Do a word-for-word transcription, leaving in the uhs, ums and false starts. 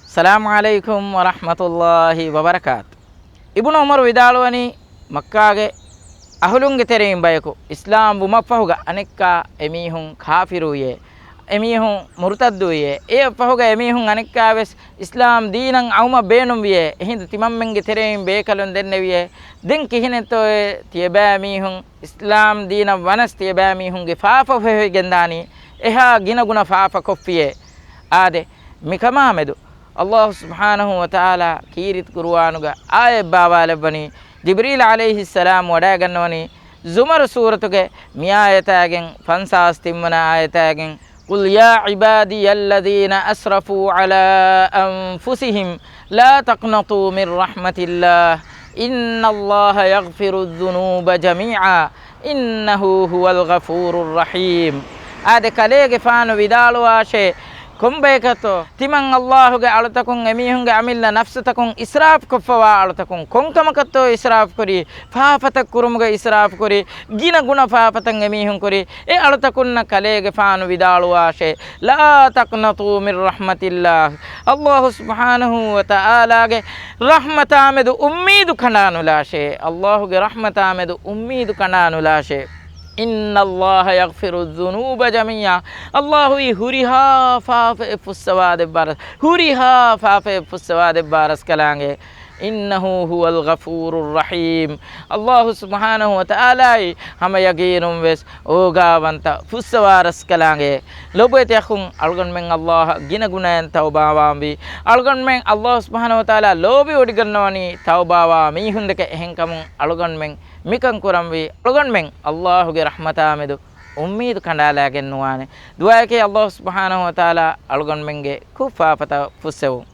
އައްސަލާމު ޢަލައިކުމް ވަރަޙްމަތުﷲި ވަބަރަކާތު. އިބުނު ޢުމަރު ވިދާޅުވަނީ، މައްކާގެ އަހުލުންގެ ތެރެއިން ބަޔަކު އިސްލާމް ވުމަށްފަހުގަ އަނެއްކާ އެމީހުން ކާފިރުވިޔޭ، އެމީހުން މުރުތައްދުވިޔޭ، އެއަށްފަހުގަ އެމީހުން އަނެއްކާވެސް އިސްލާމް ދީނަށް އައުމަށް ބޭނުންވިޔޭ. އެހިނދު ތިމަންމެންގެ ތެރެއިން ބޭކަލުން ދެންނެވިޔޭ، ދެން ކިހިނެއްތޯއޭ ތިޔަބައިމީހުން އިސްލާމް ދީނަށް ވަނަސް ތިޔަބައިމީހުންގެ ފާފަ ފެހިގެންދާނީ، އެހާ ގިނަގުނަ ފާފަ ކޮށްފިޔޭ. އާދެ، މިކަމާމެދު ﷲ ސުބްޙާނަހޫ ވަތަޢާލާ ކީރިތި ޤުރުއާނުގަ އާޔަތް ބާވާލައްވަނީ، ޖިބްރީލް ޢަލައިހިއްސަލާމް ވަޑައިގަންނަވަނީ ޒުމަރު ސޫރަތުގެ މިއާޔަތާގެން ފަންސާސް ތިންވަނަ އާޔަތާގެން، قل يا عبادي الذين أسرفوا على أنفسهم لا تقنطوا من رحمة الله إن الله يغفر الذنوب جميعا إنه هو الغفور الرحيم. އާދެ، ކަލޭގެފާނު ވިދާޅުވާށޭ، ކޮންބަޔަކަށްތޯ ތިމަން ﷲގެ އަޅުތަކުން އެމީހުންގެ އަމިއްލަ ނަފްސުތަކުން އިސްރާފް ކޮށްފަވާ އަޅުތަކުން؟ ކޮންކަމަކަށްތޯ އިސްރާފް ކުރީ؟ ފާފަތައް ކުރުމުގަ އިސްރާފް ކުރީ، ގިނަ ގުނަ ފާފަތައް އެމީހުން ކުރީ. އެ އަޅުތަކުންނަށް ކަލޭގެފާނު ވިދާޅުވާށޭ، لا تقنطوا من رحمة الله. ﷲ ސުބްޙާނަހޫ ވަތަޢާލާގެ ރަޙްމަތާމެދު އުއްމީދު ކަނޑާނުލާށޭ. ﷲގެ ރަޙްމަތާމެދު އުއްމީދު ކަނޑާނުލާށޭ. إن الله يغفر الذنوب جميعا. ﷲ އީ ހުރިހާ ފާފައެއް ފުއްސަވާދެއްވާ ރަސް-، ހުރިހާ ފާފައެއް ފުއްސަވާދެއްވާ ރަސްކަލާނގެ. إنه هو الغفور الرحيم. ﷲ ސުބްޙާނަހޫ ވަތަޢާލާއީ ހަމަ ޔަގީނުންވެސް އޯގާވަންތަ، ފުއްސަވާ ރަސްކަލާނގެ. ލޮބުވެތި އަޚުން، އަޅުގަނޑުމެން ﷲއަށް ގިނަ ގުނައިން ތައުބާވާންވީ. އަޅުގަނޑުމެން ﷲ ސުބްޙާނަހޫ ވަތަޢާލާ ލޯބިވޮޑިގަންނަވަނީ ތައުބާވާ މީހުންދެކެ. އެހެންކަމުން އަޅުގަނޑުމެން މިކަން ކުރަންވީ. އަޅުގަނޑުމެން ﷲގެ ރަޙްމަތާމެދު އުއްމީދު ކަނޑާލައިގެން ނުވާނެ. ދުޢާއެކޭ ﷲ ސުބްޙާނަހޫ ވަތަޢާލާ އަޅުގަނޑުމެންގެ ކުށް ފާފަތައް ފުއްސެވުން.